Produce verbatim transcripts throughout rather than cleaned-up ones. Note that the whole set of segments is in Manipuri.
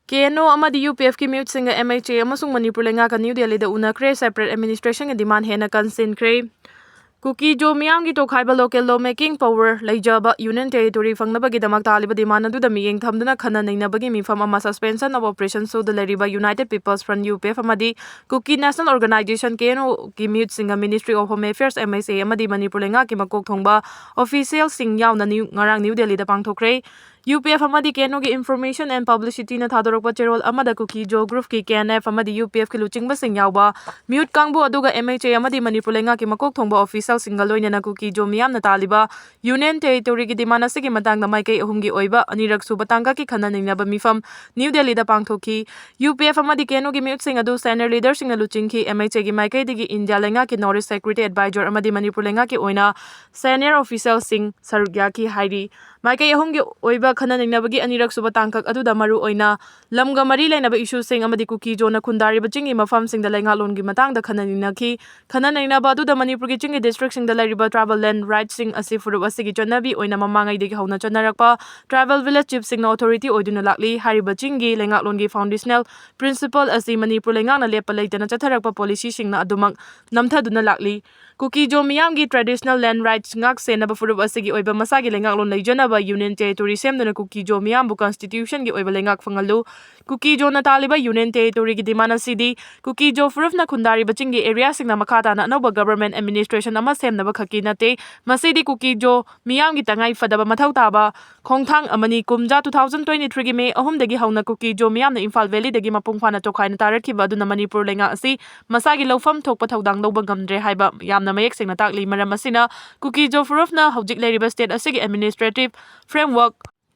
ꯀꯦ ꯑꯦꯟ ꯑꯣ ꯑꯃꯗꯤ ꯌꯨ ꯄꯤ ꯑꯦꯐꯀꯤ ꯃꯤꯍꯨꯠꯁꯤꯡꯒ ꯑꯦꯝ ꯑꯩꯆ ꯑꯦ ꯑꯃꯁꯨꯡ ꯃꯅꯤꯄꯨꯔ ꯂꯩꯉꯥꯛꯀ ꯅ꯭ꯌꯨ ꯗꯦꯜꯂꯤꯗ ꯎꯅꯈ꯭ꯔꯦ꯫ Separate administrationꯒꯤ demand ꯍꯦꯟꯅ ꯀꯟꯁꯤꯟꯈ꯭ꯔꯦ꯫ ꯀꯨꯀꯤ ꯖꯣ ꯃꯤꯌꯥꯝꯒꯤ ꯇꯣꯈꯥꯏꯕ local law making power ꯂꯩꯖꯕ union territory ꯐꯪꯅꯕꯒꯤꯗꯃꯛ ꯇꯥꯜꯂꯤꯕ demand ꯑꯗꯨꯗ ꯃꯤꯠꯌꯦꯡ ꯊꯝꯗꯨꯅ ꯈꯟꯅ ꯅꯩꯅꯕꯒꯤ ꯃꯤꯐꯝ ꯑꯃ suspension of operation ꯁꯨꯗ ꯂꯩꯔꯤꯕ United People's Front, U P F, ꯑꯃꯗꯤ Kuki National Organization, K N ꯑꯣꯒꯤ ꯃꯤꯍꯨꯠꯁꯤꯡꯒ Ministry of Home Affairs, M H A, ꯑꯃꯗꯤ ꯃꯅꯤꯄꯨꯔ ꯂꯩꯉꯥꯛꯀꯤ ꯃꯀꯣꯛ ꯊꯣꯡꯕ officialꯁꯤꯡ ꯌꯥꯎꯅ ꯅ꯭ꯌꯨ-, ꯉꯔꯥꯡ ꯅ꯭ꯌꯨ ꯗꯦꯜꯂꯤꯗ ꯄꯥꯡꯊꯣꯛꯈ꯭ꯔꯦ꯫ ꯌꯨ ꯄꯤ ꯑꯦꯐ ꯑꯃꯗꯤ ꯀꯦ ꯑꯦꯟ ꯑꯣꯒꯤ Information and Publicityꯅ ꯊꯥꯗꯣꯔꯛꯄ ꯆꯦꯔꯣꯜ ꯑꯃꯗ ꯀꯨꯀꯤ ꯖꯣ groupꯀꯤ ꯀꯦ ꯑꯦꯟ ꯑꯦꯐ ꯑꯃꯗꯤ ꯌꯨ ꯄꯤ ꯑꯦꯐꯀꯤ ꯂꯨꯆꯤꯡꯕꯁꯤꯡ ꯌꯥꯎꯕ ꯃꯤꯍꯨꯠ ꯀꯥꯡꯕꯨ ꯑꯗꯨꯒ ꯑꯦꯝ ꯑꯩꯆ ꯑꯦ ꯑꯃꯗꯤ ꯃꯅꯤꯄꯨꯔ ꯂꯩꯉꯥꯛꯀꯤ ꯃꯀꯣꯛ ꯊꯣꯡꯕ officialꯁꯤꯡꯒ ꯂꯣꯏꯅꯅ ꯀꯨꯀꯤ ꯖꯣ ꯃꯤꯌꯥꯝꯅ ꯇꯥꯜꯂꯤꯕ union territoryꯒꯤ demand ꯑꯁꯤꯒꯤ ꯃꯇꯥꯡꯗ ꯃꯥꯏꯀꯩ ꯑꯍꯨꯝꯒꯤ ꯑꯣꯏꯕ ꯑꯅꯤꯔꯛ ꯁꯨꯕ ꯇꯥꯡꯀꯛꯀꯤ ꯈꯟꯅ ꯅꯩꯅꯕ ꯃꯤꯐꯝ ꯅ꯭ꯌꯨ ꯗꯦꯜꯂꯤꯗ ꯄꯥꯡꯊꯣꯛꯈꯤ꯫ ꯌꯨ ꯄꯤ ꯑꯦꯐ ꯑꯃꯗꯤ ꯀꯦ ꯑꯦꯟ ꯑꯣꯒꯤ ꯃꯤꯍꯨꯠꯁꯤꯡ ꯑꯗꯨ senior leaderꯁꯤꯡꯅ ꯂꯨꯆꯤꯡꯈꯤ꯫ ꯑꯦꯝ ꯑꯩꯆ ꯑꯦꯒꯤ ꯃꯥꯏꯀꯩꯗꯒꯤ ꯏꯟꯗꯤꯌꯥ ꯂꯩꯉꯥꯛꯀꯤ North East Security Advisor ꯑꯃꯗꯤ ꯃꯅꯤꯄꯨꯔ ꯂꯩꯉꯥꯛꯀꯤ ꯑꯣꯏꯅ senior officialꯁꯤꯡ ꯁꯔꯨꯛ ꯌꯥꯈꯤ ꯍꯥꯏꯔꯤ꯫ ꯃꯥꯏꯀꯩ ꯑꯍꯨꯝꯒꯤ ꯑꯣꯏꯕ ꯈꯟꯅ ꯅꯩꯅꯕꯒꯤ ꯑꯅꯤꯔꯛ ꯁꯨꯕ ꯇꯥꯡꯀꯛ ꯑꯗꯨꯗ ꯃꯔꯨ ꯑꯣꯏꯅ ꯂꯝꯒ ꯃꯔꯤ ꯂꯩꯅꯕ issueꯁꯤꯡ ꯑꯃꯗꯤ ꯀꯨꯀꯤ ꯖꯣꯅ ꯈꯨꯟꯗꯥꯔꯤꯕ ꯆꯤꯡꯒꯤ ꯃꯐꯝꯁꯤꯡꯗ ꯂꯩꯉꯥꯛꯂꯣꯟꯒꯤ ꯃꯇꯥꯡꯗ ꯈꯟꯅ ꯅꯩꯅꯈꯤ꯫ ꯈꯟꯅ ꯅꯩꯅꯕ ꯑꯗꯨꯗ ꯃꯅꯤꯄꯨꯔꯒꯤ ꯆꯤꯡꯒꯤ districtꯁꯤꯡꯗ ꯂꯩꯔꯤꯕ tribal land rightꯁꯤꯡ ꯑꯁꯤ ꯐꯨꯔꯨꯞ ꯑꯁꯤꯒꯤ ꯆꯠꯅꯕꯤ ꯑꯣꯏꯅ ꯃꯃꯥꯡꯉꯩꯗꯒꯤ ꯍꯧꯅ ꯆꯠꯅꯔꯛꯄ tribal village chiefꯁꯤꯡꯅ authority ꯑꯣꯏꯗꯨꯅ ꯂꯥꯛꯂꯤ꯫ ꯍꯥꯏꯔꯤꯕ ꯆꯤꯡꯒꯤ ꯂꯩꯉꯥꯛꯂꯣꯟꯒꯤ foundational principle ꯑꯁꯤ ꯃꯅꯤꯄꯨꯔ ꯂꯩꯉꯥꯛꯅ ꯂꯦꯞꯄ ꯂꯩꯇꯅ ꯆꯠꯊꯔꯛꯄ policyꯁꯤꯡꯅ ꯑꯗꯨꯃꯛ ꯅꯝꯊꯗꯨꯅ ꯂꯥꯛꯂꯤ꯫ ꯀꯨꯀꯤ ꯖꯣ ꯃꯤꯌꯥꯝꯒꯤ traditional land rights ꯉꯥꯛ ꯁꯦꯟꯅꯕ ꯐꯨꯔꯨꯞ ꯑꯁꯤꯒꯤ ꯑꯣꯏꯕ ꯃꯁꯥꯒꯤ ꯂꯩꯉꯥꯛꯂꯣꯟ ꯂꯩꯖꯅꯕ union territory ꯁꯦꯝꯗꯨꯅ ꯀꯨꯀꯤ ꯖꯣ ꯃꯤꯌꯥꯝꯕꯨ constitutionꯒꯤ ꯑꯣꯏꯕ ꯂꯩꯉꯥꯛ ꯐꯪꯍꯜꯂꯨ꯫ ꯀꯨꯀꯤ ꯖꯣꯅ ꯇꯥꯜꯂꯤꯕ union territoryꯒꯤ demand ꯑꯁꯤꯗꯤ ꯀꯨꯀꯤ ꯖꯣ ꯐꯨꯔꯨꯞꯅ ꯈꯨꯟꯗꯥꯔꯤꯕ ꯆꯤꯡꯒꯤ areaꯁꯤꯡꯗ ꯃꯈꯥ ꯇꯥꯅ ꯑꯅꯧꯕ government administration ꯑꯃ ꯁꯦꯝꯅꯕ ꯈꯛꯀꯤ ꯅꯠꯇꯦ, ꯃꯁꯤꯗꯤ ꯀꯨꯀꯤ ꯖꯣ ꯃꯤꯌꯥꯝꯒꯤ ꯇꯉꯥꯏ ꯐꯗꯕ ꯃꯊꯧ ꯇꯥꯕ ꯈꯣꯡꯊꯥꯡ ꯑꯃꯅꯤ꯫ ꯀꯨꯝꯖꯥ two thousand twenty-threeꯒꯤ May ꯑꯍꯨꯝꯗꯒꯤ ꯍꯧꯅ ꯀꯨꯀꯤ ꯖꯣ ꯃꯤꯌꯥꯝꯅ ꯏꯝꯐꯥꯜ valleyꯗꯒꯤ ꯃꯄꯨꯡ ꯐꯥꯅ ꯇꯣꯈꯥꯏꯅ ꯇꯥꯔꯛꯈꯤꯕ ꯑꯗꯨꯅ ꯃꯅꯤꯄꯨꯔ ꯂꯩꯉꯥꯛ ꯑꯁꯤ ꯃꯁꯥꯒꯤ ꯂꯧꯐꯝ ꯊꯣꯛꯄ ꯊꯧꯗꯥꯡ ꯂꯧꯕ ꯉꯝꯗ꯭ꯔꯦ ꯍꯥꯏꯕ ꯌꯥꯝꯅ ꯃꯌꯦꯛ ꯁꯦꯡꯅ ꯇꯥꯛꯂꯤ꯫ ꯃꯔꯝ ꯑꯁꯤꯅ ꯀꯨꯀꯤ ꯖꯣ ꯐꯨꯔꯨꯞꯅ ꯍꯧꯖꯤꯛ ꯂꯩꯔꯤꯕ state ꯑꯁꯤꯒꯤ administrative framework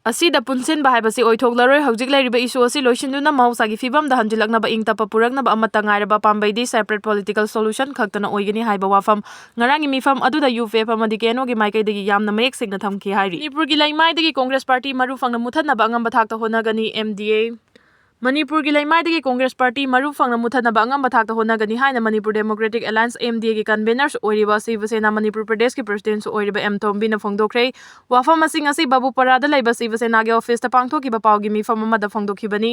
ꯑꯁꯤꯗ ꯄꯨꯟꯁꯤꯟꯕ ꯍꯥꯏꯕꯁꯤ ꯑꯣꯏꯊꯣꯛꯂꯔꯣꯏ꯫ ꯍꯧꯖꯤꯛ ꯂꯩꯔꯤꯕ issue ꯑꯁꯤ ꯂꯣꯏꯁꯤꯟꯗꯨꯅ ꯃꯍꯧꯁꯥꯒꯤ ꯐꯤꯕꯝꯗ ꯍꯟꯖꯤꯜꯂꯛꯅꯕ ꯏꯪ ꯇꯞꯄ ꯄꯨꯔꯛꯅꯕ ꯑꯃꯠꯇ ꯉꯥꯏꯔꯕ ꯄꯥꯝꯕꯩꯗꯤ separate political solution ꯈꯛꯇꯅ ꯑꯣꯏꯒꯅꯤ ꯍꯥꯏꯕ ꯋꯥꯐꯝ ꯉꯔꯥꯡꯒꯤ ꯃꯤꯐꯝ ꯑꯗꯨꯗ ꯌꯨ ꯄꯤ ꯑꯦꯐ ꯑꯃꯗꯤ ꯀꯦ ꯑꯦꯟ ꯑꯣꯒꯤ ꯃꯥꯏꯀꯩꯗꯒꯤ ꯌꯥꯝꯅ ꯃꯌꯦꯛ ꯁꯦꯡꯅ ꯊꯝꯈꯤ ꯍꯥꯏꯔꯤ꯫ ꯃꯅꯤꯄꯨꯔꯒꯤ ꯂꯩꯃꯥꯏꯗꯒꯤ Congress party ꯃꯔꯨ ꯐꯪꯅ ꯃꯨꯠꯊꯠꯅꯕ ꯑꯉꯝꯕ ꯊꯥꯛꯇ ꯍꯣꯠꯅꯒꯅꯤ꯫ ꯑꯦꯝ ꯗꯤ ꯑꯦ ꯃꯅꯤꯄꯨꯔꯒꯤ ꯂꯩꯃꯥꯏꯗꯒꯤ ꯀꯣꯡꯒ꯭ꯔꯦꯁ ꯄꯥꯔꯇꯤ ꯃꯔꯨ ꯐꯪꯅ ꯃꯨꯊꯠꯅꯕ ꯑꯉꯝꯕ ꯊꯥꯛꯇ ꯍꯣꯠꯅꯒꯅꯤ ꯍꯥꯏꯅ ꯃꯅꯤꯄꯨꯔ ꯗꯦꯃꯣꯀ꯭ꯔꯦꯇꯤꯛ ꯑꯦꯂꯥꯏꯟꯁ, MDA, ꯒꯤ ꯀꯟꯚꯦꯅꯔꯁꯨ ꯑꯣꯏꯔꯤꯕ ꯁꯤꯕ ꯁꯦꯅꯥ ꯃꯅꯤꯄꯨꯔ ꯄ꯭ꯔꯗꯦꯁꯀꯤ ꯄ꯭ꯔꯁꯤꯗꯦꯟꯠꯁꯨ ꯑꯣꯏꯔꯤꯕ ꯑꯦꯝ ꯇꯣꯝꯕꯤꯅ ꯐꯣꯡꯗꯣꯛꯈ꯭ꯔꯦ꯫ ꯋꯥꯐꯝ ꯑꯁꯤ ꯉꯁꯤ ꯕꯥꯕꯨꯄꯥꯔꯥꯗ ꯂꯩꯕ ꯁꯤꯕ ꯁꯦꯅꯥꯒꯤ ꯑꯣꯐꯤꯁꯇ ꯄꯥꯡꯊꯣꯛꯈꯤꯕ ꯄꯥꯎꯒꯤ ꯃꯤꯐꯝ ꯑꯃꯗ ꯐꯣꯡꯗꯣꯛꯈꯤꯕꯅꯤ꯫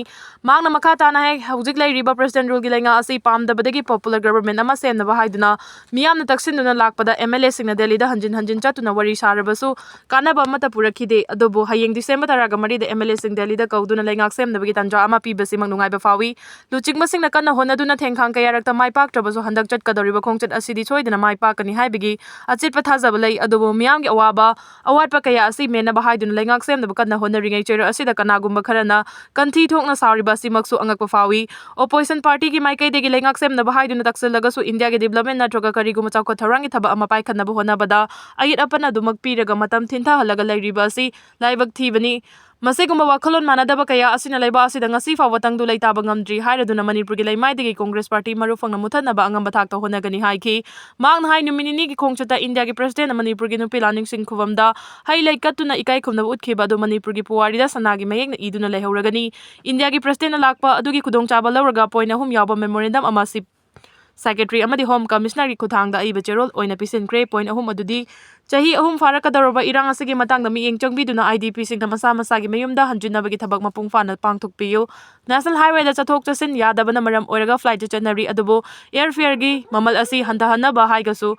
ꯃꯍꯥꯛꯅ ꯃꯈꯥ ꯇꯥꯅ ꯍꯥꯏ, ꯍꯧꯖꯤꯛ ꯂꯩꯔꯤꯕ ꯄ꯭ꯔꯁꯤꯗꯦꯟꯠ ꯔꯨꯜꯒꯤ ꯂꯩꯉꯥꯛ ꯑꯁꯤ ꯄꯥꯝꯗꯕꯗꯒꯤ ꯄꯣꯄꯨꯂꯔ ꯒꯕꯔꯟꯃꯦꯟꯠ ꯑꯃ ꯁꯦꯝꯅꯕ ꯍꯥꯏꯗꯨꯅ ꯃꯤꯌꯥꯝꯅ ꯇꯛꯁꯤꯟꯗꯨꯅ ꯂꯥꯛꯄꯗ MLA ꯁꯤꯡꯅ ꯗꯦꯜꯂꯤꯗ ꯍꯟꯖꯤꯟ ꯍꯟꯖꯤꯟ ꯆꯠꯇꯨꯅ ꯋꯥꯔꯤ ꯁꯥꯔꯕꯁꯨ ꯀꯥꯟꯅꯕ ꯑꯃꯠꯇ ꯄꯨꯔꯛꯈꯤꯗꯦ꯫ ꯑꯗꯨꯕꯨ ꯍꯌꯦꯡ ꯗꯤꯁꯦꯝꯕꯔ ꯇꯔꯥꯒ ꯃꯔꯤꯗ MLA ꯁꯤꯡ ꯗꯦꯜꯂꯤꯗ ꯀꯧꯗꯨꯅ ꯂꯩꯉꯥꯛ ꯁꯦꯝꯅꯕꯒꯤ ꯇꯥꯟꯖꯥ ꯑꯃ ꯄꯤꯕꯁꯤꯃꯛ ꯅꯨꯡꯉꯥꯏꯕ ꯐꯥꯎꯏ꯫ ꯂꯨꯆꯤꯡꯕꯁꯤꯡꯅ ꯀꯟꯅ ꯍꯣꯠꯅꯗꯨꯅ ꯊꯦꯡꯈꯥꯡ ꯀꯌꯥꯔꯛꯇ ꯃꯥꯏ ꯄꯥꯛꯇ꯭ꯔꯕꯁꯨ ꯍꯟꯗꯛ ꯆꯠꯀꯗꯧꯔꯤꯕ ꯈꯣꯡꯆꯠ ꯑꯁꯤꯗꯤ ꯁꯣꯏꯗꯅ ꯃꯥꯏ ꯄꯥꯛꯀꯅꯤ ꯍꯥꯏꯕꯒꯤ ꯑꯆꯦꯠꯄ ꯊꯥꯖꯕ ꯂꯩ꯫ ꯑꯗꯨꯕꯨ ꯃꯤꯌꯥꯝꯒꯤ ꯑꯋꯥꯕ ꯑꯋꯥꯠꯄ ꯀꯌꯥ ꯑꯁꯤ ꯃꯦꯟꯅꯕ ꯍꯥꯏꯗꯨꯅ ꯂꯩꯉꯥꯛ ꯁꯦꯝꯅꯕ ꯀꯟꯅ ꯍꯣꯠꯅꯔꯤꯉꯩ ꯆꯩꯔꯛ ꯑꯁꯤꯗ ꯀꯅꯥꯒꯨꯝꯕ ꯈꯔꯅ ꯀꯟꯊꯤ ꯊꯣꯛꯅ ꯁꯥꯎꯔꯤꯕ ꯑꯁꯤꯃꯛꯁꯨ ꯑꯉꯛꯄ ꯐꯥꯎꯏ꯫ ꯑꯣꯄꯣꯖꯤꯁꯟ ꯄꯥꯔꯇꯤꯒꯤ ꯃꯥꯏꯀꯩꯗꯒꯤ ꯂꯩꯉꯥꯛ ꯁꯦꯝꯅꯕ ꯍꯥꯏꯗꯨꯅ ꯇꯛꯁꯤꯜꯂꯒꯁꯨ ꯏꯟꯗꯤꯌꯥꯒꯤ ꯗꯤꯕ꯭ꯂꯞꯃꯦꯟ ꯅꯠꯇ꯭ꯔꯒ ꯀꯔꯤꯒꯨꯝꯕ ꯆꯥꯎꯈꯠ ꯊꯧꯔꯥꯡꯒꯤ ꯊꯕꯛ ꯑꯃ ꯄꯥꯏꯈꯠꯅꯕ ꯍꯣꯠꯅꯕꯗ ꯑꯌꯦꯠ ꯑꯄꯟ ꯑꯗꯨꯃꯛ ꯄꯤꯔꯒ ꯃꯇꯝ ꯊꯤꯟꯊꯍꯜꯂꯒ ꯂꯩꯔꯤꯕ ꯑꯁꯤ ꯂꯥꯏꯕꯛ ꯊꯤꯕꯅꯤ꯫ ꯃꯁꯤꯒꯨꯝꯕ ꯋꯥꯈꯜꯂꯣꯟ ꯃꯥꯟꯅꯗꯕ ꯀꯌꯥ ꯑꯁꯤꯅ ꯂꯩꯕꯥꯛ ꯑꯁꯤꯗ ꯉꯁꯤ ꯐꯥꯎꯕ ꯇꯪꯗꯨ ꯂꯩꯇꯥꯕ ꯉꯝꯗ꯭ꯔꯤ ꯍꯥꯏꯔꯗꯨꯅ ꯃꯅꯤꯄꯨꯔꯒꯤ ꯂꯩꯃꯥꯏꯗꯒꯤ ꯀꯣꯡꯒ꯭ꯔꯦꯁ ꯄꯥꯔꯇꯤ ꯃꯔꯨ ꯐꯪꯅ ꯃꯨꯊꯠꯅꯕ ꯑꯉꯝꯕ ꯊꯥꯛꯇ ꯍꯣꯠꯅꯒꯅꯤ ꯍꯥꯏꯈꯤ꯫ ꯃꯍꯥꯛꯅ ꯍꯥꯏ, ꯅꯨꯃꯤꯠ ꯅꯤꯅꯤꯒꯤ ꯈꯣꯡꯆꯠꯇ ꯏꯟꯗꯤꯌꯥꯒꯤ ꯄ꯭ꯔꯁꯤꯗꯦꯟꯠꯅ ꯃꯅꯤꯄꯨꯔꯒꯤ ꯅꯨꯄꯤ ꯂꯥꯟꯅꯤꯡꯁꯤꯡ ꯈꯨꯕꯝꯗ ꯍꯩ ꯂꯩ ꯀꯠꯇꯨꯅ ꯏꯀꯥꯏ ꯈꯨꯝꯅꯕ ꯎꯠꯈꯤꯕ ꯑꯗꯨ ꯃꯅꯤꯄꯨꯔꯒꯤ ꯄꯨꯋꯥꯔꯤꯗ ꯁꯅꯥꯒꯤ ꯃꯌꯦꯛꯅ ꯏꯗꯨꯅ ꯂꯩꯍꯧꯔꯒꯅꯤ꯫ ꯏꯟꯗꯤꯌꯥꯒꯤ ꯄ꯭ꯔꯁꯤꯗꯦꯟꯠꯅ ꯂꯥꯛꯄ ꯑꯗꯨꯒꯤ ꯈꯨꯗꯣꯡꯆꯥꯕ ꯂꯧꯔꯒ ꯄꯣꯏꯟꯠ ꯑꯍꯨꯝ ꯌꯥꯎꯕ ꯃꯦꯃꯣꯔꯦꯟꯗꯝ ꯑꯃ ꯁꯤ ꯁꯦꯀ꯭ꯔꯦꯇꯔꯤ ꯑꯃꯗꯤ ꯍꯣꯝ ꯀꯃꯤꯁꯅꯔꯒꯤ ꯈꯨꯠꯊꯥꯡꯗ ꯑꯏꯕ ꯆꯦꯔꯣꯜ ꯑꯣꯏꯅ ꯄꯤꯁꯤꯟꯈ꯭ꯔꯦ꯫ ꯄꯣꯏꯟꯠ ꯑꯍꯨꯝ ꯑꯗꯨꯗꯤ ꯆꯍꯤ ꯑꯍꯨꯝ ꯐꯥꯔꯛꯀꯗꯧꯔꯕ ꯏꯔꯥꯡ ꯑꯁꯤꯒꯤ ꯃꯇꯥꯡꯗ ꯃꯤꯠꯌꯦꯡ ꯆꯪꯕꯤꯗꯨꯅ IDP ꯁꯤꯡꯅ ꯃꯁꯥ ꯃꯁꯥꯒꯤ ꯃꯌꯨꯝꯗ ꯍꯟꯖꯤꯟꯅꯕꯒꯤ ꯊꯕꯛ ꯃꯄꯨꯡ ꯐꯥꯅ ꯄꯥꯡꯊꯣꯛꯄꯤꯌꯨ꯫ ꯅꯦꯁꯅꯦꯜ ꯍꯥꯏꯋꯦꯗ ꯆꯠꯊꯣꯛ ꯆꯠꯁꯤꯟ ꯌꯥꯗꯕꯅ ꯃꯔꯝ ꯑꯣꯏꯔꯒ ꯐ꯭ꯂꯥꯏꯠꯇ ꯆꯠꯅꯔꯤ, ꯑꯗꯨꯕꯨ ꯑꯦꯌꯔ ꯐꯤꯌꯔꯒꯤ ꯃꯃꯜ ꯑꯁꯤ ꯍꯟꯊꯍꯟꯅꯕ ꯍꯥꯏꯒꯁꯨ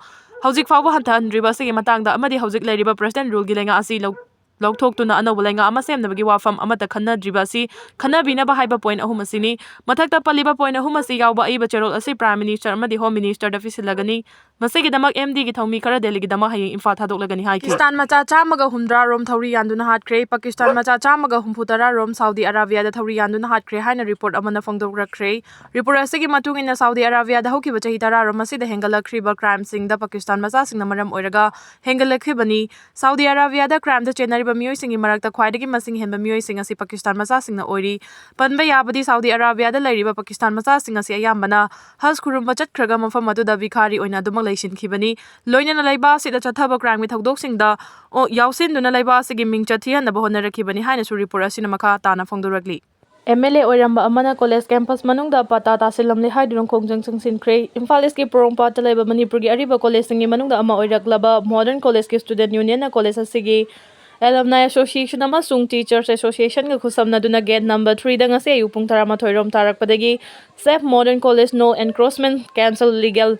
ꯍꯧꯖꯤꯛ ꯐꯥꯎꯕ ꯍꯟꯊꯍꯟꯗ꯭ꯔꯤꯕ ꯑꯁꯤꯒꯤ ꯃꯇꯥꯡꯗ ꯑꯃꯗꯤ ꯍꯧꯖꯤꯛ ꯂꯩꯔꯤꯕ ꯄ꯭ꯔꯁꯤꯗꯦꯟꯠ ꯔꯨꯜꯒꯤ ꯂꯩꯉꯥꯛ ꯑꯁꯤ ꯂꯧ-, ꯂꯧꯊꯣꯛꯇꯨꯅ ꯑꯅꯧꯕ ꯂꯩꯉꯥꯛ ꯑꯃ ꯁꯦꯝꯅꯕꯒꯤ ꯋꯥꯐꯝ ꯑꯃꯠꯇ ꯈꯟꯅꯗ꯭ꯔꯤꯕ ꯑꯁꯤ ꯈꯟꯅꯕꯤꯅꯕ ꯍꯥꯏꯕ ꯄꯣꯏꯟꯠ ꯑꯍꯨꯝ ꯑꯁꯤꯅꯤ꯫ ꯃꯊꯛꯇ ꯄꯜꯂꯤꯕ ꯄꯣꯏꯟꯠ ꯑꯍꯨꯝ ꯑꯁꯤ ꯌꯥꯎꯕ ꯑꯏꯕ ꯆꯦꯔꯣꯜ ꯑꯁꯤ ꯄ꯭ꯔꯥꯏꯝ ꯃꯤꯅꯤꯁꯇꯔ ꯑꯃꯗꯤ ꯍꯣꯝ ꯃꯤꯅꯤꯁꯇꯔꯗ ꯄꯤꯁꯤꯜꯂꯒꯅꯤ꯫ ꯃꯁꯤꯒꯤꯗꯃꯛ MDꯒꯤ ꯊꯧꯃꯤ ꯈꯔ ꯗꯦꯜꯂꯤꯒꯤꯗꯃꯛ ꯍꯌꯦꯡ ꯏꯝꯐꯥꯜ ꯊꯥꯗꯣꯛꯂꯒꯅꯤ ꯍꯥꯏꯈꯤ꯫ ꯄꯥꯀꯤꯁꯇꯥꯟ ꯃꯆꯥ ꯆꯥꯝꯃꯒ ꯍꯨꯝꯗ꯭ꯔꯥ ꯔꯣꯝ ꯊꯧꯔꯤ ꯌꯥꯟꯗꯨꯅ ꯍꯥꯠꯈ꯭ꯔꯦ꯫ ꯄꯥꯀꯤꯁꯇꯥꯟ ꯃꯆꯥ ꯆꯥꯝꯃꯒ ꯍꯨꯝꯐꯨ ꯇꯔꯥ ꯔꯣꯝ ꯁꯥꯎꯗꯤ ꯑꯔꯥꯕꯤꯌꯥꯗ ꯊꯧꯔꯤ ꯌꯥꯟꯗꯨꯅ ꯍꯥꯠꯈ꯭ꯔꯦ ꯍꯥꯏꯅ ꯔꯤꯄꯣꯔꯠ ꯑꯃꯅ ꯐꯣꯡꯗꯣꯔꯛꯈ꯭ꯔꯦ꯫ ꯔꯤꯄꯣꯔꯠ ꯑꯁꯤꯒꯤ ꯃꯇꯨꯡ ꯏꯟꯅ ꯁꯥꯎꯗꯤ ꯑꯔꯥꯕꯤꯌꯥꯗ ꯍꯧꯈꯤꯕ ꯆꯍꯤ ꯇꯔꯥ ꯔꯣꯝ ꯑꯁꯤꯗ ꯍꯦꯟꯒꯠꯂꯛꯈ꯭ꯔꯤꯕ ꯀ꯭ꯔꯥꯏꯝꯁꯤꯡꯗ ꯄꯥꯀꯤꯁꯇꯥꯟ ꯃꯆꯥꯁꯤꯡꯅ ꯃꯔꯝ ꯑꯣꯏꯔꯒ ꯍꯦꯟꯒꯠꯂꯛꯈꯤꯕꯅꯤ꯫ ꯁꯥꯎꯗꯤ ꯑꯔꯥꯕꯤꯌꯥꯗ ꯀ꯭ꯔꯥꯏꯝꯗ ꯆꯦꯟꯅꯔꯤꯕ ꯃꯤꯑꯣꯏꯁꯤꯡꯒꯤ ꯃꯔꯛꯇ ꯈ꯭ꯋꯥꯏꯗꯒꯤ ꯃꯁꯤꯡ ꯍꯦꯟꯕ ꯃꯤꯑꯣꯏꯁꯤꯡ ꯑꯁꯤ ꯄꯥꯀꯤꯁꯇꯥꯟ ꯃꯆꯥꯁꯤꯡꯅ ꯑꯣꯏꯔꯤ꯫ ꯄꯟꯕ ꯌꯥꯕꯗꯤ ꯁꯥꯎꯗꯤ ꯑꯔꯥꯕꯤꯌꯥꯗ ꯂꯩꯔꯤꯕ ꯄꯥꯀꯤꯁꯇꯥꯟ ꯃꯆꯥꯁꯤꯡ ꯑꯁꯤ ꯑꯌꯥꯝꯕꯅ ꯍꯖ ꯈꯨꯔꯨꯝꯕ ꯆꯠꯈ꯭ꯔꯒ ꯃꯐꯝ ꯑꯗꯨꯗ ꯚꯤꯈꯥꯔꯤ ꯑꯣꯏꯅ ꯑꯗꯨꯃꯛ ꯂꯩꯁꯤꯟꯈꯤꯕꯅꯤ꯫ ꯂꯣꯏꯅꯅ ꯂꯩꯕꯥꯛ ꯑꯁꯤꯗ ꯆꯠꯊꯕ ꯀ꯭ꯔꯥꯏꯝꯒꯤ ꯊꯧꯗꯣꯛꯁꯤꯡꯗ ꯑꯣ-, ꯌꯥꯎꯁꯤꯟꯗꯨꯅ ꯂꯩꯕꯥꯛ ꯑꯁꯤꯒꯤ ꯃꯤꯡꯆꯠ ꯊꯤꯍꯟꯅꯕ ꯍꯣꯠꯅꯔꯛꯈꯤꯕꯅꯤ ꯍꯥꯏꯅꯁꯨ ꯔꯤꯄꯣꯔꯠ ꯑꯁꯤꯅ ꯃꯈꯥ ꯇꯥꯅ ꯐꯣꯡꯗꯣꯔꯛꯂꯤ꯫ ꯑꯦꯝ ꯑꯦꯜ ꯑꯦ ꯑꯣꯏꯔꯝꯕ ꯑꯃꯅ ꯀꯣꯂꯦꯖ ꯀꯦꯝꯄꯁ ꯃꯅꯨꯡꯗ ꯄꯇꯥ ꯇꯥꯁꯤꯜꯂꯝꯂꯦ ꯍꯥꯏꯗꯨꯅ ꯈꯣꯡꯖꯪ ꯆꯪꯁꯤꯟꯈ꯭ꯔꯦ꯫ ꯏꯝꯐꯥꯜ ꯏꯁꯀꯤ ꯄꯣꯔꯣꯝꯄꯥꯠꯇ ꯂꯩꯕ ꯃꯅꯤꯄꯨꯔꯒꯤ ꯑꯔꯤꯕ ꯀꯣꯂꯦꯖꯁꯤꯡꯒꯤ ꯃꯅꯨꯡꯗ ꯑꯃ ꯑꯣꯏꯔꯛꯂꯕ ꯃꯣꯗꯔꯟ ꯀꯣꯂꯦꯖꯀꯤ ꯁ꯭ꯇꯨꯗꯦꯟꯠ ꯌꯨꯅꯤꯌꯟꯅ ꯀꯣꯂꯦꯖ ꯑꯁꯤꯒꯤ ꯑꯦꯂꯝꯅꯥꯏ ꯑꯦꯁꯣꯁꯤꯌꯦꯁꯟ ꯑꯃꯁꯨꯡ ꯇꯤꯆꯔꯁ ꯑꯦꯁꯣꯁꯤꯌꯦꯁꯟꯒ ꯈꯨꯠꯁꯝꯅꯗꯨꯅ ꯒꯦꯠ ꯅꯝꯕꯔ ꯊ꯭ꯔꯤꯗ ꯉꯁꯤ ꯑꯌꯨꯛ ꯄꯨꯡ ꯇꯔꯥꯃꯥꯊꯣꯏ ꯔꯣꯝ ꯇꯥꯔꯛꯄꯗꯒꯤ Save Modern College, No Encroachment, Cancel Legal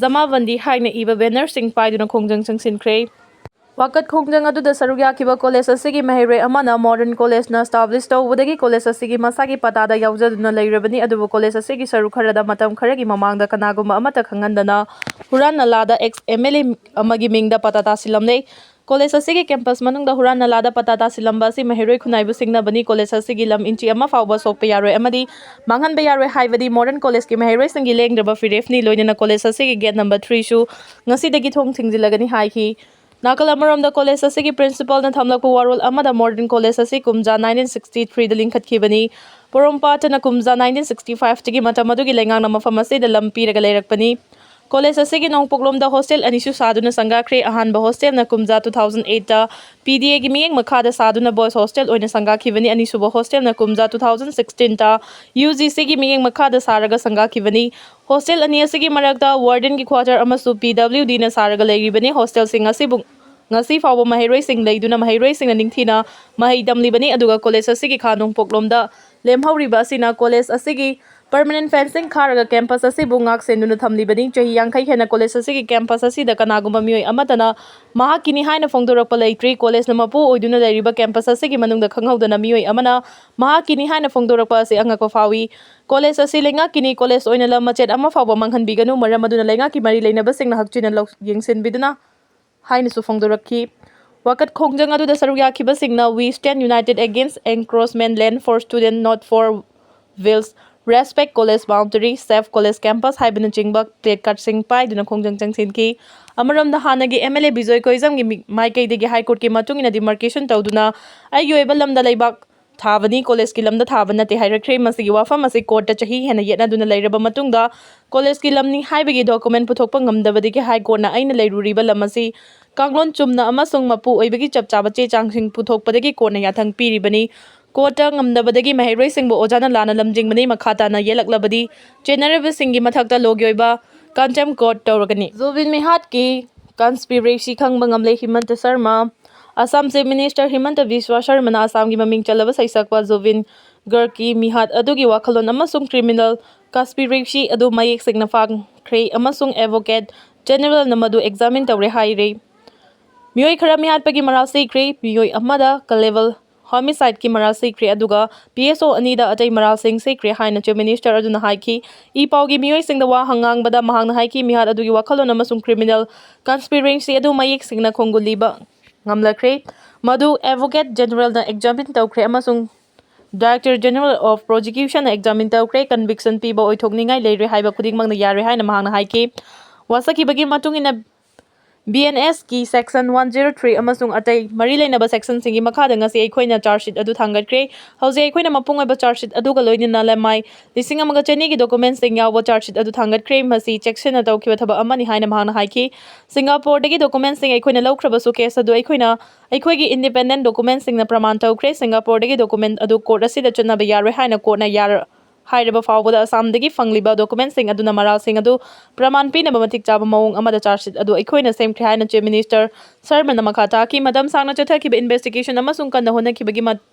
Jamabandi ꯍꯥꯏꯅ ꯏꯕ ꯕꯦꯅꯔꯁꯤꯡ ꯄꯥꯏꯗꯨꯅ ꯈꯣꯡꯖꯪ ꯆꯪꯁꯤꯟꯈ꯭ꯔꯦ꯫ ꯋꯥꯀꯠ ꯈꯣꯡꯖꯪ ꯑꯗꯨꯗ ꯁꯔꯨꯛ ꯌꯥꯈꯤꯕ ꯀꯣꯂꯦꯖ ꯑꯁꯤꯒꯤ ꯃꯍꯩꯔꯣꯏ ꯑꯃꯅ ꯃꯣꯗꯔꯟ ꯀꯣꯂꯦꯖꯅ ꯁ꯭ꯇꯥꯕ꯭ꯂꯤꯁ ꯇꯧꯕꯗꯒꯤ ꯀꯣꯂꯦꯖ ꯑꯁꯤꯒꯤ ꯃꯁꯥꯒꯤ ꯄꯇꯥꯗ ꯌꯥꯎꯖꯗꯨꯅ ꯂꯩꯔꯕꯅꯤ, ꯑꯗꯨꯕꯨ ꯀꯣꯂꯦꯖ ꯑꯁꯤꯒꯤ ꯁꯔꯨꯛ ꯈꯔꯗ ꯃꯇꯝ ꯈꯔꯒꯤ ꯃꯃꯥꯡꯗ ꯀꯅꯥꯒꯨꯝꯕ ꯑꯃꯠꯇ ꯈꯪꯍꯟꯗꯅ ꯍꯨꯔꯥꯟ ꯅꯂꯥꯗ ꯑꯦꯛꯁ ꯑꯦꯝ ꯑꯦꯜ ꯑꯦ ꯑꯃꯒꯤ ꯃꯤꯡꯗ ꯄꯇꯥ ꯇꯥꯁꯤꯜꯂꯝꯂꯦ꯫ ꯀꯣꯂꯦꯖ ꯑꯁꯤꯒꯤ ꯀꯦꯝꯄꯁ ꯃꯅꯨꯡꯗ ꯍꯨꯔꯥꯟ ꯅꯂꯥꯗ ꯄꯇꯥ ꯇꯥꯁꯤꯜꯂꯝꯕ ꯑꯁꯤ ꯃꯍꯩꯔꯣꯏ ꯈꯨꯟꯅꯥꯏꯕꯨ ꯁꯤꯡꯅꯕꯅꯤ꯫ ꯀꯣꯂꯦꯖ ꯑꯁꯤꯒꯤ ꯂꯝ ꯏꯟꯆꯤ ꯑꯃ ꯐꯥꯎꯕ ꯁꯣꯛꯄ ꯌꯥꯔꯣꯏ ꯑꯃꯗꯤ ꯃꯥꯡꯍꯟꯕ ꯌꯥꯔꯣꯏ ꯍꯥꯏꯕꯗꯤ ꯃꯣꯗꯔꯟ ꯀꯣꯂꯦꯖꯀꯤ ꯃꯍꯩꯔꯣꯏꯁꯤꯡꯒꯤ ꯂꯦꯡꯗ꯭ꯔꯕ ꯐꯤꯔꯦꯞꯅꯤ꯫ ꯂꯣꯏꯅꯅ ꯀꯣꯂꯦꯖ ꯑꯁꯤꯒꯤ ꯒꯦꯠ ꯅꯝꯕꯔ ꯊ꯭ꯔꯤꯁꯨ ꯉꯁꯤꯗꯒꯤ ꯊꯣꯡ ꯊꯤꯡꯖꯤꯜꯂꯒꯅꯤ ꯍꯥꯏꯈꯤ꯫ ꯅꯥꯀꯜ ꯑꯃꯔꯣꯝꯗ ꯀꯣꯂꯦꯖ ꯑꯁꯤꯒꯤ ꯄ꯭ꯔꯤꯟꯁꯤꯄꯥꯜꯅ ꯊꯝꯂꯛꯄ ꯋꯥꯔꯣꯜ ꯑꯃꯗ ꯃꯣꯗꯔꯟ ꯀꯣꯂꯦꯖ ꯑꯁꯤ ꯀꯨꯝꯖꯥ ꯅꯥꯏꯟꯇꯤꯟ ꯁꯤꯛꯁꯇꯤ ꯊ꯭ꯔꯤꯗ ꯂꯤꯡꯈꯠꯈꯤꯕꯅꯤ꯫ ꯄꯣꯔꯣꯝꯄꯥꯠꯇꯅ ꯀꯨꯝꯖꯥ ꯅꯥꯏꯟꯇꯤꯟ ꯁꯤꯛꯁꯇꯤ ꯐꯥꯏꯚꯇꯒꯤ ꯃꯇꯝ ꯑꯗꯨꯒꯤ ꯂꯩꯉꯥꯛꯅ ꯃꯐꯝ ꯑꯁꯤꯗ ꯂꯝ ꯄꯤꯔꯒ ꯂꯩꯔꯛꯄꯅꯤ꯫ ꯀꯣꯂꯦꯖ ꯑꯁꯤꯒꯤ ꯅꯣꯡꯄꯣꯛꯂꯣꯝꯗ ꯍꯣꯁꯇꯦꯜ ꯑꯅꯤꯁꯨ ꯁꯥꯗꯨꯅ ꯁꯪꯒꯥꯈ꯭ꯔꯦ꯫ ꯑꯍꯥꯟꯕ ꯍꯣꯁꯇꯦꯜꯅ ꯀꯨꯝꯖꯥ two thousand eightꯇ P D Aꯒꯤ ꯃꯤꯠꯌꯦꯡ ꯃꯈꯥꯗ ꯁꯥꯗꯨꯅ ꯕꯣꯏꯁ ꯍꯣꯁꯇꯦꯜ ꯑꯣꯏꯅ ꯁꯪꯒꯥꯈꯤꯕꯅꯤ꯫ ꯑꯅꯤꯁꯨꯕ ꯍꯣꯁꯇꯦꯜꯅ ꯀꯨꯝꯖꯥ two thousand sixteenꯇ UGCꯒꯤ ꯃꯤꯠꯌꯦꯡ ꯃꯈꯥꯗ ꯁꯥꯔꯒ ꯁꯪꯒꯥꯈꯤꯕꯅꯤ꯫ ꯍꯣꯁꯇꯦꯜ ꯑꯅꯤ ꯑꯁꯤꯒꯤ ꯃꯔꯛꯇ ꯋꯥꯔꯗꯦꯟꯒꯤ ꯀ꯭ꯋꯥꯇꯔ ꯑꯃꯁꯨ PWDꯅ ꯁꯥꯔꯒ ꯂꯩꯔꯤꯕꯅꯤ꯫ ꯍꯣꯁꯇꯦꯜꯁꯤꯡ ꯑꯁꯤꯕꯨ ꯉꯁꯤ ꯐꯥꯎꯕ ꯃꯍꯩꯔꯣꯏꯁꯤꯡ ꯂꯩꯗꯨꯅ ꯃꯍꯩꯔꯣꯏꯁꯤꯡꯅ ꯅꯤꯡꯊꯤꯅ ꯃꯍꯩ ꯇꯝꯂꯤꯕꯅꯤ꯫ ꯑꯗꯨꯒ ꯀꯣꯂꯦꯖ ꯑꯁꯤꯒꯤ ꯈꯥ ꯅꯣꯡꯄꯣꯛꯂꯣꯝꯗ ꯂꯦꯝꯍꯧꯔꯤꯕ ꯑꯁꯤꯅ ꯀꯣꯂꯦꯖ ꯑꯁꯤꯒꯤ ꯄꯔꯃꯅꯦꯟ ꯐꯦꯟꯁꯤꯡ ꯈꯥꯔꯒ ꯀꯦꯝꯄꯁ ꯑꯁꯤꯕꯨ ꯉꯥꯛ ꯁꯦꯟꯗꯨꯅ ꯊꯝꯂꯤꯕꯅꯤ꯫ ꯆꯍꯤ ꯌꯥꯡꯈꯩ ꯍꯦꯟꯅ ꯀꯣꯂꯦꯖ ꯑꯁꯤꯒꯤ ꯀꯦꯝꯄꯁ ꯑꯁꯤꯗ ꯀꯅꯥꯒꯨꯝꯕ ꯃꯤꯑꯣꯏ ꯑꯃꯠꯇꯅ ꯃꯍꯥꯛꯀꯤꯅꯤ ꯍꯥꯏꯅ ꯐꯣꯡꯗꯣꯔꯛꯄ ꯂꯩꯇ꯭ꯔꯤ꯫ ꯀꯣꯂꯦꯖꯅ ꯃꯄꯨ ꯑꯣꯏꯗꯨꯅ ꯂꯩꯔꯤꯕ ꯀꯦꯝꯄꯁ ꯑꯁꯤꯒꯤ ꯃꯅꯨꯡꯗ ꯈꯪꯍꯧꯗꯅ ꯃꯤꯑꯣꯏ ꯑꯃꯅ ꯃꯍꯥꯛꯀꯤꯅꯤ ꯍꯥꯏꯅ ꯐꯣꯡꯗꯣꯔꯛꯄ ꯑꯁꯤ ꯑꯉꯛꯄ ꯐꯥꯎꯏ꯫ ꯀꯣꯂꯦꯖ ꯑꯁꯤ ꯂꯩꯉꯥꯛꯀꯤꯅꯤ, ꯀꯣꯂꯦꯖ ꯑꯣꯏꯅ ꯂꯝ ꯃꯆꯦꯠ ꯑꯃ ꯐꯥꯎꯕ ꯃꯥꯡꯍꯟꯕꯤꯒꯅꯨ, ꯃꯔꯝ ꯑꯗꯨꯅ ꯂꯩꯉꯥꯛꯀꯤ ꯃꯔꯤ ꯂꯩꯅꯕꯁꯤꯡꯅ ꯍꯛꯆꯤꯟꯅ ꯂꯧ-, ꯌꯦꯡꯁꯤꯟꯕꯤꯗꯨꯅ ꯍꯥꯏꯅꯁꯨ ꯐꯣꯡꯗꯣꯔꯛꯈꯤ꯫ ꯋꯥꯀꯠ ꯈꯣꯡꯖꯪ ꯑꯗꯨꯗ ꯁꯔꯨꯛ ꯌꯥꯈꯤꯕꯁꯤꯡꯅ We stand united against encroachment, land for student, not for wheels, respect college boundary, save college campus ꯍꯥꯏꯕꯅꯆꯤꯡꯕ placardꯁꯤꯡ ꯄꯥꯏꯗꯨꯅ ꯈꯣꯡꯖꯪ ꯆꯪꯁꯤꯟꯈꯤ꯫ ꯑꯃꯔꯣꯝꯗ ꯍꯥꯟꯅꯒꯤ MLA ꯕꯤꯖꯣꯏ ꯀꯣꯏꯖꯝꯒꯤ ꯃꯤ-, ꯃꯥꯏꯀꯩꯗꯒꯤ High Courtꯀꯤ ꯃꯇꯨꯡ ꯏꯟꯅ demarcation ꯇꯧꯗꯨꯅ ꯑꯩꯒꯤ ꯑꯣꯏꯕ ꯂꯝꯗ ꯂꯩꯕꯥꯛ ꯊꯥꯕꯅꯤ, ꯀꯣꯂꯦꯖꯀꯤ ꯂꯝꯗ ꯊꯥꯕ ꯅꯠꯇꯦ ꯍꯥꯏꯔꯛꯈ꯭ꯔꯦ꯫ ꯃꯁꯤꯒꯤ ꯋꯥꯐꯝ ꯑꯁꯤ ꯀꯣꯔꯠꯇ ꯆꯍꯤ ꯍꯦꯟꯅ ꯌꯦꯠꯅꯗꯨꯅ ꯂꯩꯔꯕ ꯃꯇꯨꯡꯗ ꯀꯣꯂꯦꯖꯀꯤ ꯂꯝꯅꯤ ꯍꯥꯏꯕꯒꯤ document ꯄꯨꯊꯣꯛꯄ ꯉꯝꯗꯕꯗꯒꯤ High Courtꯅ ꯑꯩꯅ ꯂꯩꯔꯨꯔꯤꯕ ꯂꯝ ꯑꯁꯤ ꯀꯥꯡꯂꯣꯟ ꯆꯨꯝꯅ ꯑꯃꯁꯨꯡ ꯃꯄꯨ ꯑꯣꯏꯕꯒꯤ ꯆꯞ ꯆꯥꯕ ꯆꯦ ꯆꯥꯡꯁꯤꯡ ꯄꯨꯊꯣꯛꯄꯗꯒꯤ ꯀꯣꯟꯅ ꯌꯥꯊꯪ ꯄꯤꯔꯤꯕꯅꯤ꯫ ꯀꯣꯔꯠꯇ ꯉꯝꯗꯕꯗꯒꯤ ꯃꯍꯩꯔꯣꯏꯁꯤꯡꯕꯨ ꯑꯣꯖꯥꯅ ꯂꯥꯟꯅ ꯂꯝꯖꯤꯡꯕꯅꯤ, ꯃꯈꯥ ꯇꯥꯅ ꯌꯦꯜꯂꯛꯂꯕꯗꯤ ꯆꯦꯟꯅꯔꯤꯕꯁꯤꯡꯒꯤ ꯃꯊꯛꯇ ꯂꯣꯒꯤ ꯑꯣꯏꯕ contempt court ꯇꯧꯔꯒꯅꯤ꯫ ꯖꯨꯕꯤꯟ ꯃꯤꯍꯥꯠꯀꯤ conspiracy ꯈꯪꯕ ꯉꯝꯂꯦ ꯍꯤꯃꯟꯇ ꯁꯔꯃ꯫ ꯑꯁꯥꯝ Chief Minister ꯍꯤꯃꯟꯇ ꯕꯤꯁ꯭ꯋꯥ ꯁꯔꯃꯅ ꯑꯁꯥꯝꯒꯤ ꯃꯃꯤꯡ ꯆꯠꯂꯕ ꯁꯩꯁꯛꯄ ꯖꯨꯕꯤꯟ ꯒꯔꯒꯀꯤ ꯃꯤꯍꯥꯠ ꯑꯗꯨꯒꯤ ꯋꯥꯈꯜꯂꯣꯟ ꯑꯃꯁꯨꯡ criminal conspiracy ꯑꯗꯨ ꯃꯌꯦꯛ ꯁꯦꯡꯅ ꯐꯥꯈ꯭ꯔꯦ ꯑꯃꯁꯨꯡ Advocate Generalꯅ ꯃꯗꯨ examine ꯇꯧꯔꯦ ꯍꯥꯏꯔꯦ꯫ ꯃꯤꯑꯣꯏ ꯈꯔ ꯃꯤꯍꯥꯠꯄꯒꯤ ꯃꯔꯥꯜ ꯁꯤꯈ꯭ꯔꯦ, ꯃꯤꯑꯣꯏ ꯑꯃꯗ culpable homicideꯀꯤ ꯃꯔꯥꯜ ꯁꯤꯈ꯭ꯔꯦ, ꯑꯗꯨꯒ P S O ꯑꯅꯤꯗ ꯑꯇꯩ ꯃꯔꯥꯜꯁꯤꯡ ꯁꯤꯈ꯭ꯔꯦ ꯍꯥꯏꯅ Chief Minister ꯑꯗꯨꯅ ꯍꯥꯏꯈꯤ꯫ ꯏ ꯄꯥꯎꯒꯤ ꯃꯤꯑꯣꯏꯁꯤꯡꯗ ꯋꯥ ꯉꯥꯡꯕꯗ ꯃꯍꯥꯛꯅ ꯍꯥꯏꯈꯤ, ꯃꯤꯍꯥꯠ ꯑꯗꯨꯒꯤ ꯋꯥꯈꯜꯂꯣꯟ ꯑꯃꯁꯨꯡ criminal conspiracy ꯑꯗꯨ ꯃꯌꯦꯛ ꯁꯦꯡꯅ ꯈꯣꯡꯒꯨꯜꯂꯤꯕ ꯉꯝꯂꯛꯈ꯭ꯔꯦ꯫ ꯃꯗꯨ Advocate Generalꯅ examine ꯇꯧꯈ꯭ꯔꯦ ꯑꯃꯁꯨꯡ Director General of Prosecutionꯅ examine ꯇꯧꯈ꯭ꯔꯦ꯫ Conviction ꯄꯤꯕ ꯑꯣꯏꯊꯣꯛꯅꯤꯡꯉꯥꯏ ꯂꯩꯔꯦ ꯍꯥꯏꯕ ꯈꯨꯗꯤꯡꯃꯛꯅ ꯌꯥꯔꯦ ꯍꯥꯏꯅ ꯃꯍꯥꯛꯅ ꯍꯥꯏꯈꯤ꯫ ꯋꯥꯁꯛꯈꯤꯕꯒꯤ ꯃꯇꯨꯡ ꯏꯟꯅ, B N Sꯀꯤ section one zero three ꯑꯃꯁꯨꯡ ꯑꯇꯩ ꯃꯔꯤ ꯂꯩꯅꯕ sectionꯁꯤꯡꯒꯤ ꯃꯈꯥꯗ ꯉꯁꯤ ꯑꯩꯈꯣꯏꯅ charge sheet ꯑꯗꯨ ꯊꯥꯡꯒꯠꯈ꯭ꯔꯦ꯫ ꯍꯧꯖꯤꯛ ꯑꯩꯈꯣꯏꯅ ꯃꯄꯨꯡ ꯑꯣꯏꯕ charge sheet ꯑꯗꯨꯒ ꯂꯣꯏꯅꯅ ꯂꯩꯃꯥꯏ ꯂꯤꯁꯤꯡ ꯑꯃꯒ ꯆꯅꯤꯒꯤ documentsꯁꯤꯡ ꯌꯥꯎꯕ charge sheet ꯑꯗꯨ ꯊꯥꯡꯒꯠꯈ꯭ꯔꯦ꯫ ꯃꯁꯤ ꯆꯦꯛꯁꯤꯟꯅ ꯇꯧꯈꯤꯕ ꯊꯕꯛ ꯑꯃꯅꯤ ꯍꯥꯏꯅ ꯃꯍꯥꯛꯅ ꯍꯥꯏꯈꯤ꯫ ꯁꯤꯡꯒꯥꯄꯣꯔꯗꯒꯤ documentsꯁꯤꯡ ꯑꯩꯈꯣꯏꯅ ꯂꯧꯈ꯭ꯔꯕꯁꯨ, case ꯑꯗꯨ ꯑꯩꯈꯣꯏꯅ ꯑꯩꯈꯣꯏꯒꯤ independent documentsꯁꯤꯡꯅ ꯄ꯭ꯔꯃꯥꯟ ꯇꯧꯈ꯭ꯔꯦ꯫ ꯁꯤꯡꯒꯥꯄꯣꯔꯗꯒꯤ document ꯑꯗꯨ court ꯑꯁꯤꯗ ꯆꯠꯅꯕ ꯌꯥꯔꯣꯏ ꯍꯥꯏꯅ courtꯅ ꯌꯥꯔ-, ꯍꯥꯏꯔꯕ ꯐꯥꯎꯕꯗ ꯑꯁꯥꯝꯗꯒꯤ ꯐꯪꯂꯤꯕ documentsꯁꯤꯡ ꯑꯗꯨꯅ ꯃꯔꯥꯜꯁꯤꯡ ꯑꯗꯨ ꯄ꯭ꯔꯃꯥꯟ ꯄꯤꯅꯕ ꯃꯇꯤꯛ ꯆꯥꯕ ꯃꯑꯣꯡ ꯑꯃꯗ charge sheet ꯑꯗꯨ ꯑꯩꯈꯣꯏꯅ ꯁꯦꯝꯈ꯭ꯔꯦ ꯍꯥꯏꯅ Chief Minister ꯁꯔꯃꯅ ꯃꯈꯥ ꯇꯥꯈꯤ꯫ ꯃꯇꯝ ꯁꯥꯡꯅ ꯆꯠꯊꯈꯤꯕ investigation ꯑꯃꯁꯨꯡ ꯀꯟꯅ ꯍꯣꯠꯅꯈꯤꯕꯒꯤ ꯃꯠ-,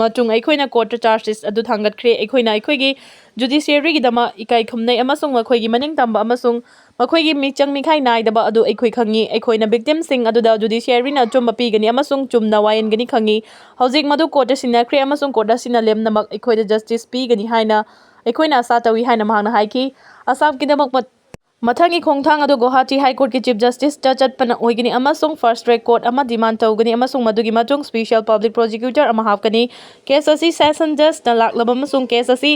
ꯃꯇꯨꯡ ꯑꯩꯈꯣꯏꯅ courtꯇ charge sheet ꯑꯗꯨ ꯊꯥꯡꯒꯠꯈ꯭ꯔꯦ꯫ ꯑꯩꯈꯣꯏꯅ ꯑꯩꯈꯣꯏꯒꯤ judiciaryꯒꯤꯗꯃꯛ ꯏꯀꯥꯏ ꯈꯨꯝꯅꯩ ꯑꯃꯁꯨꯡ ꯃꯈꯣꯏꯒꯤ ꯃꯅꯤꯡ ꯇꯝꯕ ꯑꯃꯁꯨꯡ ꯃꯈꯣꯏꯒꯤ ꯃꯤꯆꯪ ꯃꯤꯈꯥꯏ ꯅꯥꯏꯗꯕ ꯑꯗꯨ ꯑꯩꯈꯣꯏ ꯈꯪꯉꯤ꯫ ꯑꯩꯈꯣꯏꯅ victimꯁꯤꯡ ꯑꯗꯨꯗ judiciaryꯅ ꯑꯆꯨꯝꯕ ꯄꯤꯒꯅꯤ ꯑꯃꯁꯨꯡ ꯆꯨꯝꯅ ꯋꯥꯌꯦꯟꯒꯅꯤ ꯈꯪꯉꯤ꯫ ꯍꯧꯖꯤꯛ ꯃꯗꯨ court ꯑꯁꯤꯟꯅꯈ꯭ꯔꯦ ꯑꯃꯁꯨꯡ court ꯑꯁꯤꯅ ꯂꯦꯝꯅꯃꯛ ꯑꯩꯈꯣꯏꯗ justice ꯄꯤꯒꯅꯤ ꯍꯥꯏꯅ ꯑꯩꯈꯣꯏꯅ ꯑꯥꯁꯥ ꯇꯧꯏ ꯍꯥꯏꯅ ꯃꯍꯥꯛꯅ ꯍꯥꯏꯈꯤ꯫ ꯑꯁꯥꯝꯒꯤꯗꯃꯛ ꯃꯠ-, ꯃꯊꯪꯒꯤ ꯈꯣꯡꯊꯥꯡ ꯑꯗꯨ ꯒꯨꯋꯥꯍꯥꯇꯤ High Courtꯀꯤ Chief Justiceꯇ ꯆꯠꯄꯅ ꯑꯣꯏꯒꯅꯤ ꯑꯃꯁꯨꯡ fast track court ꯑꯃ demand ꯇꯧꯒꯅꯤ ꯑꯃꯁꯨꯡ ꯃꯗꯨꯒꯤ ꯃꯇꯨꯡ special public prosecutor ꯑꯃ ꯍꯥꯞꯀꯅꯤ꯫ Case ꯑꯁꯤ session judgeꯅ ꯂꯥꯛꯂꯕ ꯑꯃꯁꯨꯡ case ꯑꯁꯤ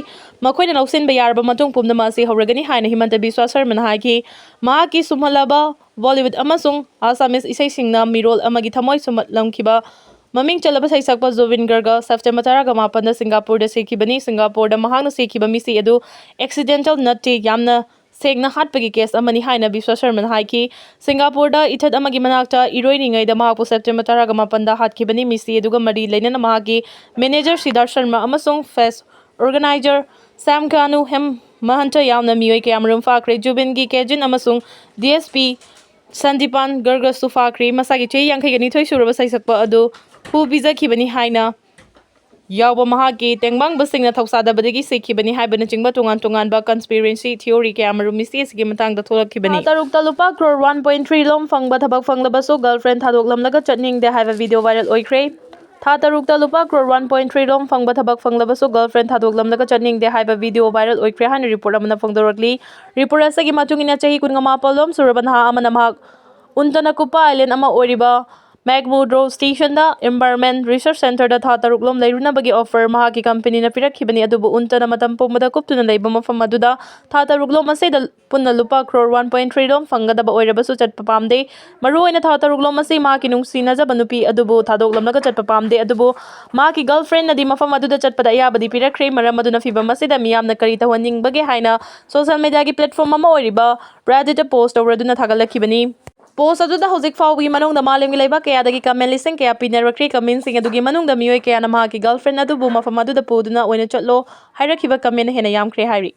ꯃꯈꯣꯏꯅ ꯂꯧꯁꯤꯟꯕ ꯌꯥꯔꯕ ꯃꯇꯨꯡ ꯄꯨꯝꯅꯃꯛ ꯑꯁꯤ ꯍꯧꯔꯒꯅꯤ ꯍꯥꯏꯅ ꯍꯤꯃꯟꯇ ꯕꯤꯁ꯭ꯋꯥ ꯁꯔꯃꯅ ꯍꯥꯏꯈꯤ꯫ ꯃꯍꯥꯛꯀꯤ ꯁꯨꯝꯍꯜꯂꯕ Bollywood ꯑꯃꯁꯨꯡ Assamese ꯏꯁꯩꯁꯤꯡꯅ ꯃꯤꯔꯣꯜ ꯑꯃꯒꯤ ꯊꯃꯣꯏ ꯁꯨꯝꯍꯠꯂꯝꯈꯤꯕ ꯃꯃꯤꯡ ꯆꯠꯂꯕ ꯁꯩꯁꯛꯄ ꯖꯨꯕꯤꯟ ꯒꯔꯒ September ꯇꯔꯥꯒ ꯃꯥꯄꯟꯗ ꯁꯤꯡꯒꯥꯄꯨꯔꯗ ꯁꯤꯈꯤꯕꯅꯤ꯫ ꯁꯤꯡꯒꯥꯄꯨꯔꯗ ꯃꯍꯥꯛꯅ ꯁꯤꯈꯤꯕ ꯃꯤꯁꯤ ꯑꯗꯨ accidental ꯅꯠꯇꯦ, ꯌꯥꯝꯅ ꯁꯦꯡꯅ ꯍꯥꯠꯄꯒꯤ ꯀꯦꯁ ꯑꯃꯅꯤ ꯍꯥꯏꯅ ꯕꯤꯁ꯭ꯋꯥ ꯁꯔꯃꯅ ꯍꯥꯏꯈꯤ꯫ ꯁꯤꯡꯒꯥꯄꯨꯔꯗ ꯏꯊꯠ ꯑꯃꯒꯤ ꯃꯅꯥꯛꯇ ꯏꯔꯣꯏꯔꯤꯉꯩꯗ ꯃꯍꯥꯛꯄꯨ ꯁꯦꯞꯇꯦꯝꯕꯔ ꯇꯔꯥꯒ ꯃꯥꯄꯟꯗ ꯍꯥꯠꯈꯤꯕꯅꯤ꯫ ꯃꯤꯁꯤ ꯑꯗꯨꯒ ꯃꯔꯤ ꯂꯩꯅꯅ ꯃꯍꯥꯛꯀꯤ ꯃꯦꯅꯦꯖꯔ ꯁꯤꯗꯥꯔꯊ ꯁꯔꯃ ꯑꯃꯁꯨꯡ ꯐꯦꯁ ꯑꯣꯔꯒꯅꯥꯏꯖꯔ ꯁꯥꯝ ꯀꯥꯅꯨ ꯍꯦꯝ ꯃꯍꯟꯇ ꯌꯥꯎꯅ ꯃꯤꯑꯣꯏ ꯀꯌꯥꯃꯔꯨꯝ ꯐꯥꯈ꯭ꯔꯦ꯫ ꯖꯨꯕꯤꯟꯒꯤ ꯀꯦꯖꯤꯟ ꯑꯃꯁꯨꯡ ꯗꯤ ꯑꯦꯁ ꯄꯤ ꯁꯟꯗꯤꯄꯥꯟ ꯒꯔꯒꯁꯁꯨ ꯐꯥꯈ꯭ꯔꯦ꯫ ꯃꯁꯥꯒꯤ ꯆꯍꯤ ꯌꯥꯡꯈꯩꯒ ꯅꯤꯊꯣꯏ ꯁꯨꯔꯕ ꯁꯩꯁꯛꯄ ꯑꯗꯨ ꯍꯨ ꯄꯤꯖꯈꯤꯕꯅꯤ ꯍꯥꯏꯅ ꯌꯥꯎꯕ ꯃꯍꯥꯛꯀꯤ ꯇꯦꯡꯕꯥꯡꯕꯁꯤꯡꯅ ꯊꯧꯁꯥꯗꯕꯗꯒꯤ ꯁꯤꯈꯤꯕꯅꯤ ꯍꯥꯏꯕꯅꯆꯤꯡꯕ ꯇꯣꯉꯥꯟ ꯇꯣꯉꯥꯟꯕ ꯀꯟꯁꯄꯤꯔꯦꯁꯤ ꯊꯤꯑꯣꯔꯤ ꯀꯌꯥꯃꯔꯨꯝ ꯃꯤꯁꯤ ꯑꯁꯤꯒꯤ ꯃꯇꯥꯡꯗ ꯊꯣꯛꯂꯛꯈꯤꯕꯅꯤ꯫ ꯊꯥ ꯇꯔꯨꯛꯇ ꯂꯨꯄꯥ ꯀ꯭ꯔꯣꯔ ꯋꯥꯟ ꯄꯣꯏꯟ ꯊ꯭ꯔꯤ ꯂꯣꯝ ꯐꯪꯕ ꯊꯕꯛ ꯐꯪꯂꯕꯁꯨ ꯒꯔꯜꯐ꯭ꯔꯦꯟ ꯊꯥꯗꯣꯛꯂꯝꯂꯒ ꯆꯠꯅꯤꯡꯗꯦ ꯍꯥꯏꯕ ꯚꯤꯗꯤꯑꯣ ꯚꯥꯏꯔꯦꯜ ꯑꯣꯏꯈ꯭ꯔꯦ꯫ ꯊꯥ ꯇꯔꯨꯛꯇ ꯂꯨꯄꯥ ꯀ꯭ꯔꯣꯔ ꯋꯥꯟ ꯄꯣꯏꯟ ꯊ꯭ꯔꯤ ꯂꯣꯝ ꯐꯪꯕ ꯊꯕꯛ ꯐꯪꯂꯕꯁꯨ ꯒꯔꯜꯐ꯭ꯔꯦꯟ ꯊꯥꯗꯣꯛꯂꯝꯂꯒ ꯆꯠꯅꯤꯡꯗꯦ ꯍꯥꯏꯕ ꯚꯤꯗꯤꯑꯣ ꯚꯥꯏꯔꯦꯜ ꯑꯣꯏꯈ꯭ꯔꯦ ꯍꯥꯏꯅ ꯔꯤꯄꯣꯔꯠ ꯑꯃꯅ ꯐꯣꯡꯗꯣꯔꯛꯂꯤ꯫ ꯔꯤꯄꯣꯔꯠ ꯑꯁꯤꯒꯤ ꯃꯇꯨꯡ ꯏꯟꯅ ꯆꯍꯤ ꯀꯨꯟꯃꯥꯄꯜ ꯂꯣꯝ ꯁꯨꯔꯕ ꯅꯍꯥ ꯑꯃꯅ ꯃꯍꯥꯛ ꯎꯟꯇꯅꯀꯨꯄꯥ ꯑꯥꯏꯂꯦꯟ ꯑꯃ ꯑꯣꯏꯔꯤꯕ ꯃꯦꯛꯃꯨꯗ꯭ꯔꯣ ꯁ꯭ꯇꯦꯁꯟꯗ ꯏꯟꯚꯥꯏꯔꯟꯃꯦꯟ ꯔꯤꯁꯔꯆ ꯁꯦꯟꯇꯔꯗ ꯊꯥ ꯇꯔꯨꯛ ꯂꯣꯝ ꯂꯩꯔꯨꯅꯕꯒꯤ ꯑꯣꯐꯔ ꯃꯍꯥꯛꯀꯤ ꯀꯝꯄꯅꯤꯅ ꯄꯤꯔꯛꯈꯤꯕꯅꯤ꯫ ꯑꯗꯨꯕꯨ ꯎꯟꯇꯅ ꯃꯇꯝ ꯄꯨꯝꯕꯗ ꯀꯨꯞꯇꯨꯅ ꯂꯩꯕ ꯃꯐꯝ ꯑꯗꯨꯗ ꯊꯥ ꯇꯔꯨꯛ ꯂꯣꯝ ꯑꯁꯤꯗ ꯄꯨꯟꯅ ꯂꯨꯄꯥ ꯀ꯭ꯔꯣꯔ ꯋꯥꯟ ꯄꯣꯏꯟ ꯊ꯭ꯔꯤ ꯂꯣꯝ ꯐꯪꯒꯗꯕ ꯑꯣꯏꯔꯕꯁꯨ ꯆꯠꯄ ꯄꯥꯝꯗꯦ꯫ ꯃꯔꯨꯑꯣꯏꯅ ꯊꯥ ꯇꯔꯨꯛ ꯂꯣꯝ ꯑꯁꯤ ꯃꯍꯥꯛꯀꯤ ꯅꯨꯡꯁꯤꯅꯖꯕ ꯅꯨꯄꯤ ꯑꯗꯨꯕꯨ ꯊꯥꯗꯣꯛꯂꯝꯂꯒ ꯆꯠꯄ ꯄꯥꯝꯗꯦ꯫ ꯑꯗꯨꯕꯨ ꯃꯍꯥꯛꯀꯤ ꯒꯔꯜꯐ꯭ꯔꯦꯟꯅꯗꯤ ꯃꯐꯝ ꯑꯗꯨꯗ ꯆꯠꯄꯗ ꯑꯌꯥꯕꯗꯤ ꯄꯤꯔꯛꯈ꯭ꯔꯦ꯫ ꯃꯔꯝ ꯑꯗꯨꯅ ꯐꯤꯚꯝ ꯑꯁꯤꯗ ꯃꯤꯌꯥꯝꯅ ꯀꯔꯤ ꯇꯧꯍꯟꯅꯤꯡꯕꯒꯦ ꯍꯥꯏꯅ ꯁꯣꯁꯤꯌꯦꯜ ꯃꯤꯗꯤꯌꯥꯒꯤ ꯄ꯭ꯂꯦꯠꯐꯣꯝ ꯑꯃ ꯑꯣꯏꯔꯤꯕ ꯔꯦꯗꯤꯠꯇ ꯄꯣꯁ ꯇꯧꯔꯗꯨꯅ ꯊꯥꯒꯠꯂꯛꯈꯤꯕꯅꯤ꯫ ꯄꯣꯁ ꯑꯗꯨꯗ ꯍꯧꯖꯤꯛ ꯐꯥꯎꯕꯒꯤ ꯃꯅꯨꯡꯗ ꯃꯥꯂꯦꯝꯒꯤ ꯂꯩꯕꯥꯛ ꯀꯌꯥꯗꯒꯤ ꯀꯃꯦꯟ ꯂꯤꯁꯤꯡ ꯀꯌꯥ ꯄꯤꯅꯔꯛꯈ꯭ꯔꯦ꯫ ꯀꯃꯦꯟꯁꯤꯡ ꯑꯗꯨꯒꯤ ꯃꯅꯨꯡꯗ ꯃꯤꯑꯣꯏ ꯀꯌꯥꯅ ꯃꯍꯥꯛꯀꯤ ꯒꯔꯜꯐ꯭ꯔꯦꯟ ꯑꯗꯨꯕꯨ ꯃꯐꯝ ꯑꯗꯨꯗ ꯄꯨꯗꯨꯅ ꯑꯣꯏꯅ ꯆꯠꯂꯣ ꯍꯥꯏꯔꯛꯈꯤꯕ ꯀꯃꯦꯟꯅ ꯍꯦꯟꯅ ꯌꯥꯝꯈ꯭ꯔꯦ ꯍꯥꯏꯔꯤ꯫